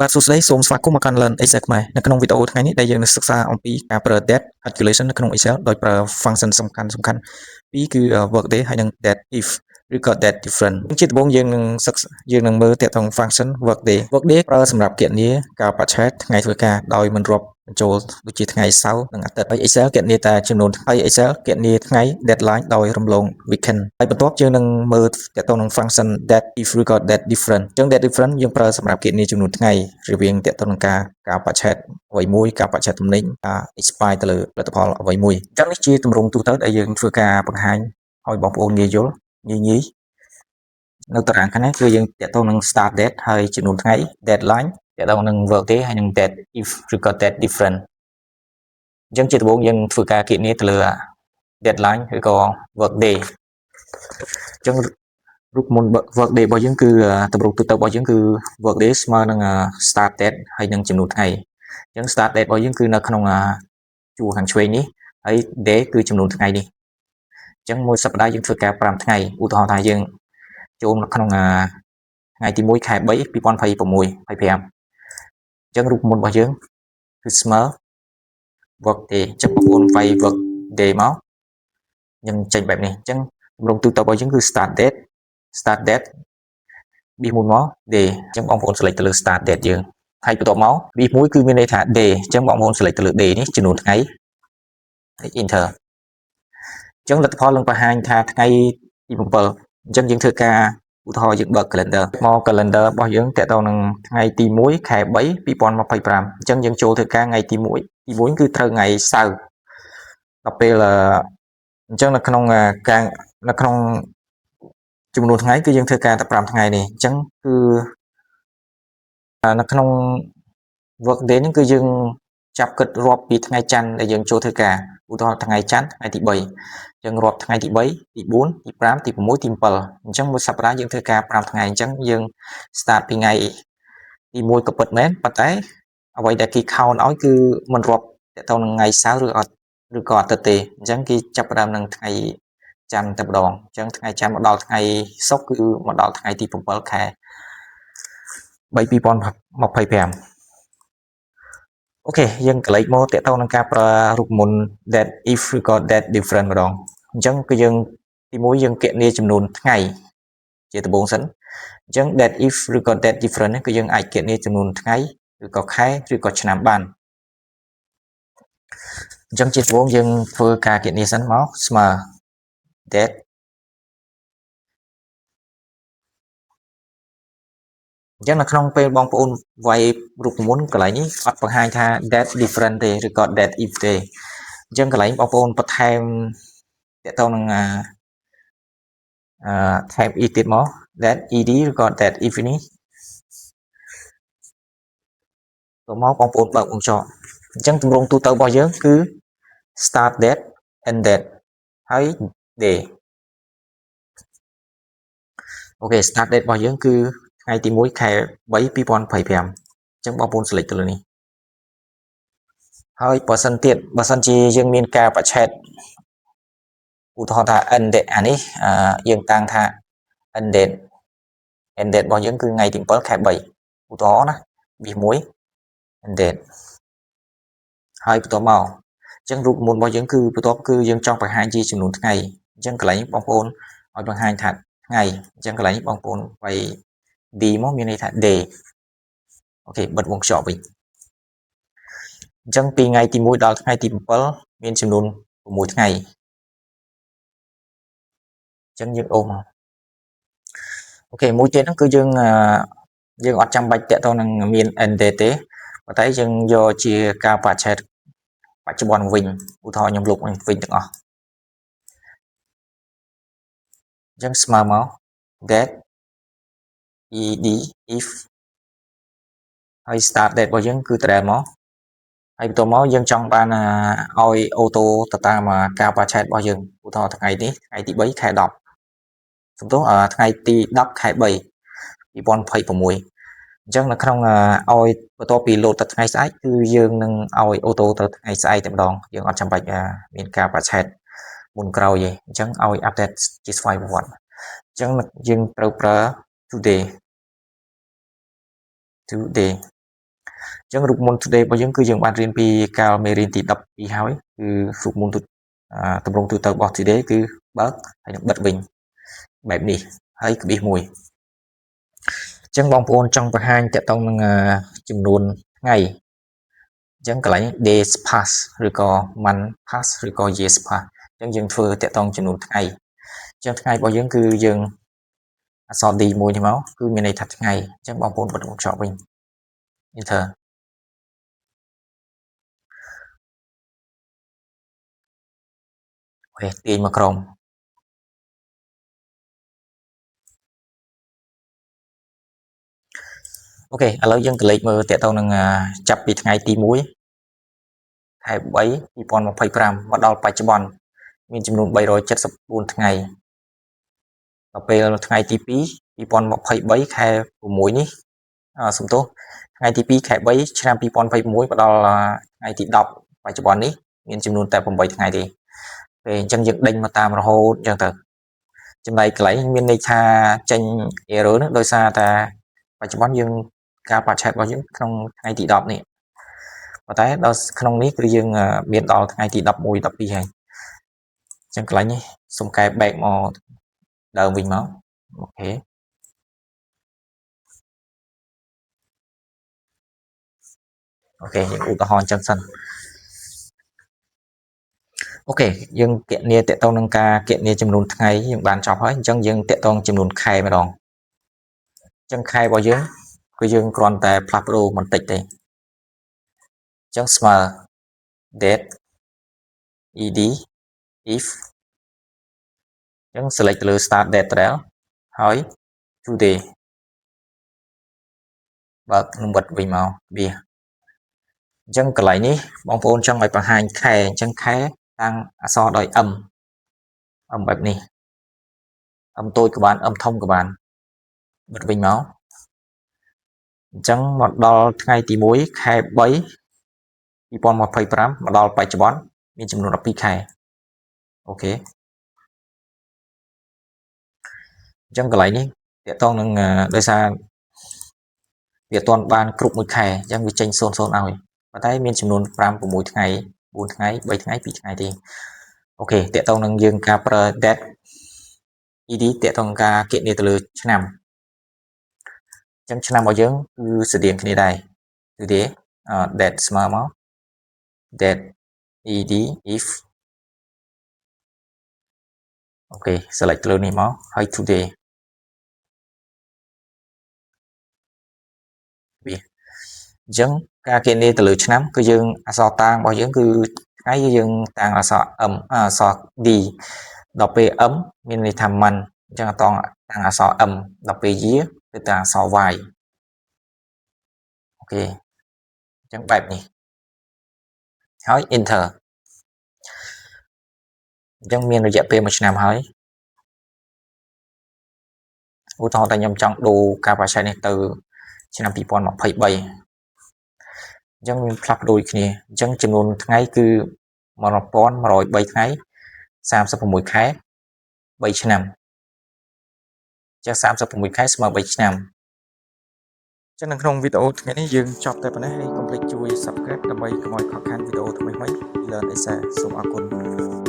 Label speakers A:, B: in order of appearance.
A: បាទសួស្តីសូមស្វាគមន៍មកកាន់ Learn Excel ខ្មែរនៅក្នុងវីដេអូថ្ងៃនេះដែលយើងនឹងសិក្សាអំពីការប្រើ date calculation នៅក្នុង Excel ដោយប្រើ function សំខាន់សំខាន់ពីរគឺ workday ហើយនិង date if ឬក៏ date different ជាដំបូងយើងនឹងសិក្សាយើងនឹងមើលទាក់ទង function workday។ Workday ប្រើសម្រាប់គណនាកាលបរិច្ឆេទថ្ងៃធ្វើការដោយមិនរាប់បញ្ចូលដូចជាថ្ងៃសៅរ៍និងអាទិត្យហើយ Excel គណនាតែចំនួនហើយ Excel គណនាថ្ងៃ deadline ដោយរំលង weekend ហើយបន្ទាប់យើងនឹងមើលទាក់ទងនឹង function date if ឬក៏ date different។ អញ្ចឹង date different យើងប្រើសម្រាប់គណនាចំនួនថ្ងៃរវាងទាក់ទងនឹងការកាលបរិច្ឆេទអ្វីមួយកាលបរិច្ឆេទទំនិញការ expire ទៅលើផលិតផលអ្វីមួយអញ្ចឹងនេះជាទម្រង់ទូទៅដែលយើងធ្វើការបង្ហាញឲ្យបងប្អូនងាយយល់ងាយងាយនៅតារាងខាងនេះគឺយើងទាក់ទងនឹង start date ហើយចំនួនថ្ងៃ deadline ទាក់ទងនឹង work day ហើយនិង date if ឬក៏ date different។ អញ្ចឹងជាដំបូងយើងធ្វើការគណនាទៅលើ deadline ឬក៏ work day។ អញ្ចឹងរូបមន្ត work day របស់យើងគឺទម្រង់ទូទៅរបស់យើងគឺ work day ស្មើនឹង start date ហើយនិងចំនួនថ្ងៃអញ្ចឹង start date របស់យើងគឺនៅក្នុងជួរខាងឆ្វេងនេះហើយ day គឺចំនួនថ្ងៃនេះអញ្ចឹងមួយសប្តាហ៍យើងធ្វើការ5ថ្ងៃឧទាហរណ៍ថាយើងចូលនៅក្នុងថ្ងៃទី1ខែ3 2026 25អញ្ចឹងរូបមន្តរបស់យើងគឺស្មើ work day។ អញ្ចឹងបងប្អូនវាយ work day មកយើងចេញបែបនេះអញ្ចឹងទម្រង់ទូទៅរបស់យើងគឺ start date start date B1 មក day អញ្ចឹងបងប្អូន select ទៅលើ start date យើងហើយបន្ទាប់មក B1 គឺមានន័យថា day អញ្ចឹងបងប្អូន select ទៅលើ day នេះចំនួនថ្ងៃហើយ enter។ អញ្ចឹងលទ្ធផលនឹងបង្ហាញថាថ្ងៃទី7អញ្ចឹងយើងធ្វើការឧទាហរណ៍យើងបើក calendar មក calendar របស់យើងតទៅនឹងថ្ងៃទី1ខែ3 2025អញ្ចឹងយើងចូលធ្វើការថ្ងៃទី1ទី1គឺត្រូវថ្ងៃសៅរ៍ដល់ពេលអញ្ចឹងនៅក្នុងការនៅក្នុងចំនួនថ្ងៃគឺយើងធ្វើការតែ5ថ្ងៃនេះអញ្ចឹងគឺនៅក្នុង work day នេះគឺយើងចាប់គិតរាប់ពីថ្ងៃច័ន្ទដែលយើងចូលធ្វើការឧទាហរណ៍ថ្ងៃច័ន្ទថ្ងៃទី3យើងរាប់ថ្ងៃទី3ទី4ទី5ទី6ទី7អញ្ចឹងមួយសប្តាហ៍យើងធ្វើការ5ថ្ងៃអញ្ចឹងយើង start ពីថ្ងៃទី1ក៏ពិតមែនប៉ុន្តែអ្វីដែលគេ count ឲ្យគឺមិនរាប់តទៅនឹងថ្ងៃសៅរ៍ឬអត់ឬក៏អាទិត្យទេអញ្ចឹងគេចាប់ផ្ដើមនឹងថ្ងៃច័ន្ទតែម្ដងអញ្ចឹងថ្ងៃច័ន្ទមកដល់ថ្ងៃសុក្រគឺមកដល់ថ្ងៃទី7ខែ3 2025OK យើងក្រឡេកមកតទៅនឹងការប្រើរូបមន្ត date if ឬក៏ date different ម្ដងអញ្ចឹងគឺយើងទីមួយយើងគណនាចំនួនថ្ងៃជាដំបូងសិនអញ្ចឹង date if ឬក៏ date different នេះគឺយើងអាចគណនាចំនួនថ្ងៃឬក៏ខែឬក៏ឆ្នាំបានអញ្ចឹងជាដំបូងយើងធ្វើការគណនាសិនមកស្មើ date អញ្ចឹងនៅក្នុងពេលបងប្អូនវាយរូបមន្តកន្លែងនេះអត់បង្ហាញថា date different ទេឬក៏ date if ទេអញ្ចឹងកន្លែងបងប្អូនបន្ថែមតទៅនឹងអាអឺថែម if ទៀតមក date ed ឬក៏ date if នេះទៅមកបងប្អូនបើកវង់ក្រចកអញ្ចឹងទម្រង់ទូទៅរបស់យើងគឺ start date end date ហើយ day។ OK start date របស់យើងគឺថ្ងៃទី1ខែ3 2025អញ្ចឹងបងប្អូន select ទៅលើនេះហើយបើសិនទៀតបើសិនជាយើងមានការបច្ឆេទឧទាហរណ៍ថា end date អានេះយើងតាំងថា end date end date របស់យើងគឺថ្ងៃទី7ខែ3ឧទាហរណ៍ណា B1 end date ហើយបន្ទាប់មកអញ្ចឹងរូបមន្តរបស់យើងគឺបន្ទាប់គឺយើងចង់បង្ហាញជាចំនួនថ្ងៃអញ្ចឹងកន្លែងបងប្អូនឲ្យបង្ហាញថាថ្ងៃអញ្ចឹងកន្លែងនេះបងប្អូនវាយ D មកមានន័យថា day។ OK បិទវង់ក្រចកវិញអញ្ចឹងពីថ្ងៃទី1ដល់ថ្ងៃទី7មានចំនួន6ថ្ងៃអញ្ចឹងយើងអូសមក OK មួយទៀតហ្នឹងគឺយើងយើងអត់ចាំបាច់តាក់ទងនឹងមាន end date ទេប៉ុន្តែយើងយកជាការបច្ឆេទបច្ចុប្បន្នវិញឧទាហរណ៍ខ្ញុំលុបវិញទាំងអស់អញ្ចឹងស្មើមក date ed if ហើយ start date របស់យើងគឺដដែលមកហើយបន្ទាប់មកយើងចង់បានឲ្យ auto ទៅតាមការបច្ឆេទរបស់យើងឧទាហរណ៍ថ្ងៃនេះថ្ងៃទី3ខែ10សំទោសថ្ងៃទី10ខែ3 2026អញ្ចឹងនៅក្នុងឲ្យបន្ទាប់ពីលោតទៅថ្ងៃស្អែកគឺយើងនឹងឲ្យ auto ទៅថ្ងៃស្អែកតែម្ដងយើងអត់ចាំបាច់មានការបច្ឆេទមុនក្រោយទេអញ្ចឹងឲ្យ update ជាស្វ័យប្រវត្តិអញ្ចឹងយើងត្រូវប្រើ today today។ អញ្ចឹងរូបមន្ត today របស់យើងគឺយើងបានរៀនពីកាលមេរៀនទី12ហើយគឺរូបមន្តទម្រង់ទូទៅរបស់ today គឺបើកហើយនឹងបិទវិញបែបនេះហើយក្បៀសមួយអញ្ចឹងបងប្អូនចង់បង្ហាញតកតងនឹងចំនួនថ្ងៃអញ្ចឹងកន្លែង days pass ឬក៏ month pass ឬក៏ years pass អញ្ចឹងយើងធ្វើតកតងចំនួនថ្ងៃអញ្ចឹងថ្ងៃរបស់យើងគឺយើងអក្សរ D មួយនេះមកគឺមានន័យថាថ្ងៃអញ្ចឹងបងប្អូនបិទកញ្ចក់វិញ enter OK ទាញមកក្រោម OK ឥឡូវយើងក្រឡេកមើលតកតងនឹងចាប់ពីថ្ងៃទី1ខែ3 2025មកដល់បច្ចុប្បន្នមានចំនួន374ថ្ងៃដល់ពេលថ្ងៃទី2 2023ខែ6នេះសំទោសថ្ងៃទី2ខែ3ឆ្នាំ2026មកដល់ថ្ងៃទី10បច្ចុប្បន្ននេះមានចំនួនតែ8ថ្ងៃទេពេលអញ្ចឹងយើងដេញមកតាមរហូតអញ្ចឹងទៅចំណែកកន្លែងមានន័យថាចេញ error នោះដោយសារតែបច្ចុប្បន្នយើងការបច្ឆេទរបស់យើងក្នុងថ្ងៃទី10នេះប៉ុន្តែដល់ក្នុងនេះគឺយើងមានដល់ថ្ងៃទី11 12ហើយអញ្ចឹងកន្លែងនេះសូមកែ back មកដើមវិញមក OK OK យើងឧទាហរណ៍អញ្ចឹងសិន OK យើងគណនាតកតងនឹងការគណនាចំនួនថ្ងៃយើងបានចប់ហើយអញ្ចឹងយើងតកតងចំនួនខែម្ដងអញ្ចឹងខែរបស់យើងគឺយើងគ្រាន់តែផ្លាស់ប្ដូរបន្តិចទេអញ្ចឹងស្មើ date ed if អញ្ចឹង select ទៅលើ start date ដដែលហើយ today បើកនឹងបិទវិញមកវាអញ្ចឹងកន្លែងនេះបងប្អូនចង់ឲ្យបង្ហាញខែអញ្ចឹងខែតាំងអក្សរដោយ m m បែបនេះ m តូចក៏បាន m ធំក៏បានបិទវិញមកអញ្ចឹងមកដល់ថ្ងៃទី1ខែ3 2025មកដល់បច្ចុប្បន្នមានចំនួន12ខែ OK អញ្ចឹងកន្លែងនេះតកតងនឹងដោយសារវាអត់ទាន់បានគ្រប់មួយខែអញ្ចឹងវាចេញ00ឲ្យប៉ុន្តែមានចំនួន5 6ថ្ងៃ4ថ្ងៃ3ថ្ងៃ2ថ្ងៃទេ OK តកតងនឹងយើងការប្រើ date ed តកតងការគណនាទៅលើឆ្នាំអញ្ចឹងឆ្នាំរបស់យើងគឺស្តៀងគ្នាដែរគឺទេ date ស្មើមក date ed if OK select ទៅលើនេះមកហើយ today វាអញ្ចឹងការគណនាទៅលើឆ្នាំគឺយើងអក្សរតាងរបស់យើងគឺថ្ងៃយើងតាំងអក្សរ m អក្សរ d ដល់ពេល m មានន័យថា month អញ្ចឹងអតងតាំងអក្សរ m ដល់ពេល year គឺតាំងអក្សរ y OK អញ្ចឹងបែបនេះហើយ enter អញ្ចឹងមានរយៈពេល1ឆ្នាំហើយឧទាហរណ៍តែខ្ញុំចង់ដូរការបច្ឆេទនេះទៅឆ្នាំ2023អញ្ចឹងមានផ្លាស់ប្ដូរគ្នាអញ្ចឹងចំនួនថ្ងៃគឺ1103ថ្ងៃ36ខែ3ឆ្នាំចឹង36ខែស្មើ3ឆ្នាំចឹងនៅក្នុងវីដេអូថ្ងៃនេះយើងចប់តែប៉ុណ្ណេះហើយកុំភ្លេចជួយ Subscribe ដើម្បីកុំឲ្យខកខានវីដេអូថ្មីៗ Learn Excel សូមអរគុណ។